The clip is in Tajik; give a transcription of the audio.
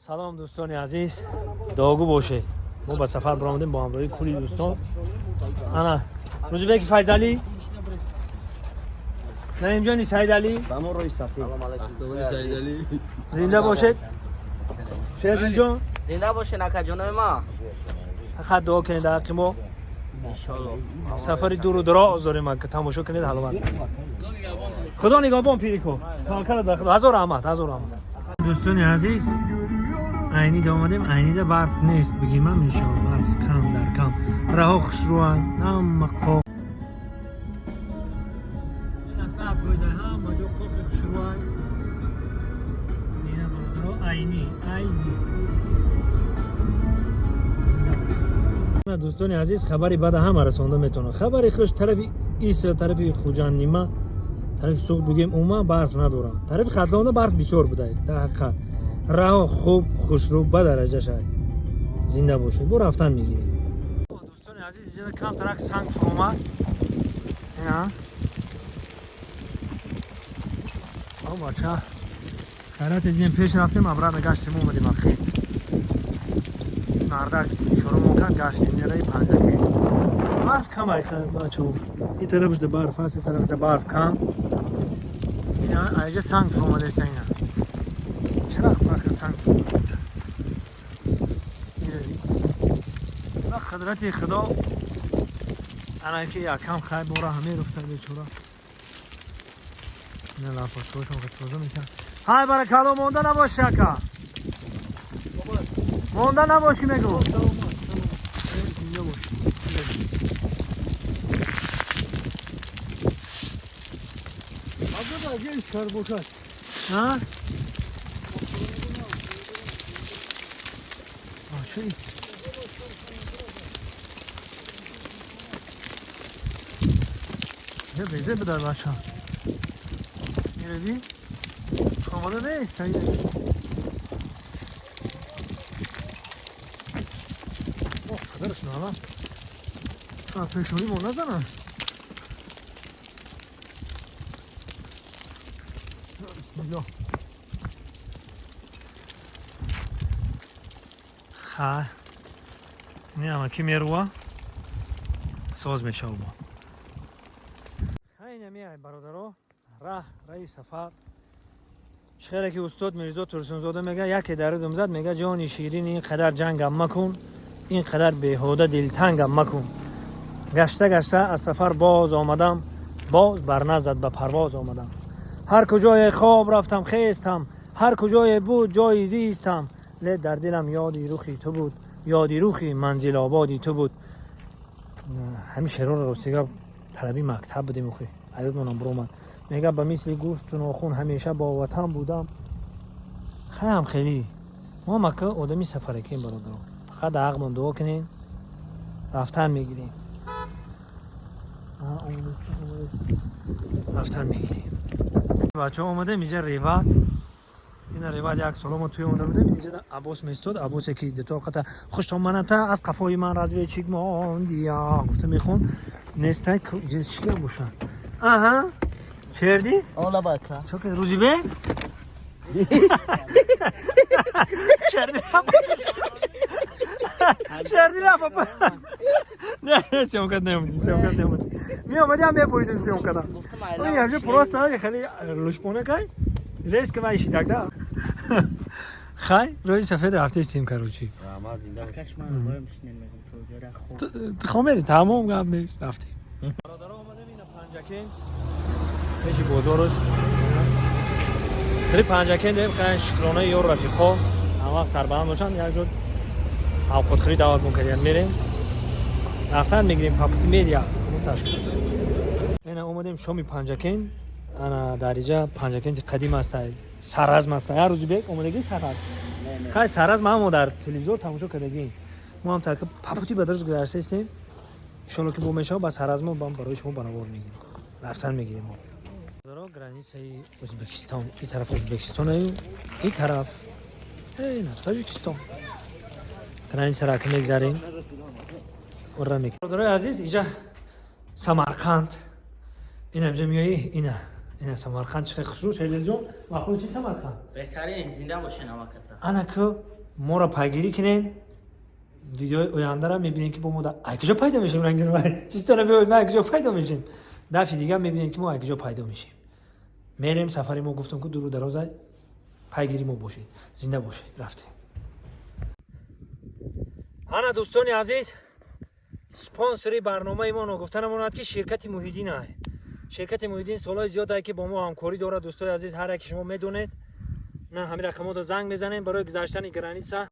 Салом, дӯстони азиз, дуогӯ бошед. Мо ба сафар баромадем бо ҳамроҳии кулли дӯстон. Ана Рӯзибеки Файзалӣ, Наимҷони Саидалӣ, зинда бошед. Шердинҷон. Зинда бошед, акаҷонои ма. Фақат дуо кунед дар ҳаққи мо. Сафари дуру дароз дорем, ки тамошо кунед ҳаловат. Худо нигаҳбон, пирико. Таваккал ба Худо. Ҳазор раҳмат, ҳазор раҳмат. Дӯстони азиз, Айнида омадем. Айнида барф нест, бигим ам, иншоалло барф кам дар кам. Раҳо хушрӯанд, ҳама қоқ. Ина саб буда, ҳама ҷо қоқи хушрӯанд. Ина бародаро, Айни, Айни. Дӯстони азиз, хабари бада ҳама расонда метавонад. Хабари хуш: тарафи ис, тарафи Хуҷанд нима, тарафи Суғд бигем, умуман барф надорам. Тарафи Хатлонда барф бисёр буда. Дар ҳақиқат раҳо хуб, хушрӯ, ба дараҷа шай. Зинда бошед, бо рафтан мегирем. Дӯстони азиз, иҷода камтарак санг фуромад. Ина о бача, хайрате дидем, пеш рафтем, обратно гаштем, омадем. Ахир мардак ишора мо кард, гаштем. Нераи Панҷаки барф кам айса, бачо. И тарафашда барф ҳаст, и тарафашда барф кам. Ина айҷа санг фуромадаиста. Ина чарақ пака санг фуромадаиста. Ва қудрати Худо, ана ки якам хай бора ҳаме руфта, бечора. Ина лапотҳошон тоза мекард. Ҳай, баракалло, монда набоши, ака, монда набошӣ, мегӯ. Зинда бошӣ. А? А, чӣ? Я безе бедар, бача. Мирадӣ? Омода нест? О, қадараш нала. А, пешонӣ мо назанад. Бисмиллоҳ. Ха. Не, ама ки мерува? Соз мешава бо. Хайна меай, бародаро. Раҳ, раи сафар. Чӣ хеле ки устод Мирзо Турсунзода мега, яке дар рудум зад, мега: «Ҷони ширин, ин қадар ҷангам макун, ин қадар беҳуда дилтангам макун. Гашта гашта аз сафар боз омадам, боз бар наздат ба парвоз омадам. Ҳар куҷое хоб рафтам, хестам, ҳар куҷое буд ҷои зистам, ле дар дилам ёди рухи ту буд, ёди рухи манзилободи ту буд». Ҳамин шеърро, ростига, талаби мактаб будем, охи аёдмонам биромад. Мега: «Ба мисли гӯшту нохун ҳамеша бо ватан будам». Хаям хеле мо мака одами сафаракем, бародаро. Фақат дар ҳақмон дуо кунем, рафтан мегирем, рафтан мегирем. Бачаҳо, омадем инҷа Реват. Ина Реват, як сола мо туи онда будем. Инҷа Аббос местод, Аббосе ки дутор қата «Хуштоманата аз қафои ман разведчик мондия» гуфта мехон, нестай. Чӣ гап бошад? Аҳа, черди. Ола, бача. Чо ки Рӯзибе черди, черди рафа. Не, съёмка неомадӣ, съёмка неомадӣ. Меомадӣ, ҳам мебуридем съёмкада. Ҳамҷо просто хеле лушпона кай резко вай шидак да. Хай, рӯи сафед рафтестем, короче. Хомери, тамом, гап нест, рафтем. Бародаро, омадем ина Панҷакент, пеши бозораш. Хеле Панҷакент дем. Хай, шукронаи ёр рафиқҳо, ҳам вақт сарбаланд бошанд, як ҷо авқотхӯрӣ даъват мекардем, мерем, рафтан мегирем. Папути медиа ташкил. Ина омадем шоми Панҷакент. Ана дар иҷа Панҷакенти қадим аст, Саразм аст. Як рӯзи бек омадагӣ Саразм? Хай, Саразм ҳамо дар телевизор тамошо кардагӣ. Мо ҳам так папути ба дарз гузаштаистем. Иншолло ки бо мешава, ба Саразмо бам барои шумо ба навор мегирем, рафтан мегирем. Мо границаи Ӯзбекистон, и тараф Ӯзбекистонаю, и тараф на Тоҷикистон. Границаро ки мегзарем, ура мекунем. Бародарои азиз, иҷа Самарқанд. Ина инҷа меоӣ, ина Самарқанд, чӣ хушрӯ. Шерлиҷон, маъқул чи Самарқанд? Беҳтарин, зинда бошен ҳама каса. Ана ку. Моро пайгирӣ кунед. Видеои ояндара мебинем, ки бо мо ай куҷо пайдо мешем. Рангин чистона биёед, ма ай куҷо пайдо мешем. Дафъи дигар мебинем, ки мо ай куҷо пайдо мешем. Мерем, сафари мо, гуфтам ку, дуру дароза. Пайгири мо бошед, зинда бошед. Рафтем. Ана, дӯстони азиз, спонсори барномаи мо, ногуфта намонад, ки ширкати Муҳиддин ай. Ширкати Муҳиддин солҳои зиёд ай, ки бо мо ҳамкорӣ дорад. Дӯстои азиз, ҳар яке шумо медонед, на ҳамин рақамотро занг мезанем барои гузаштани граница.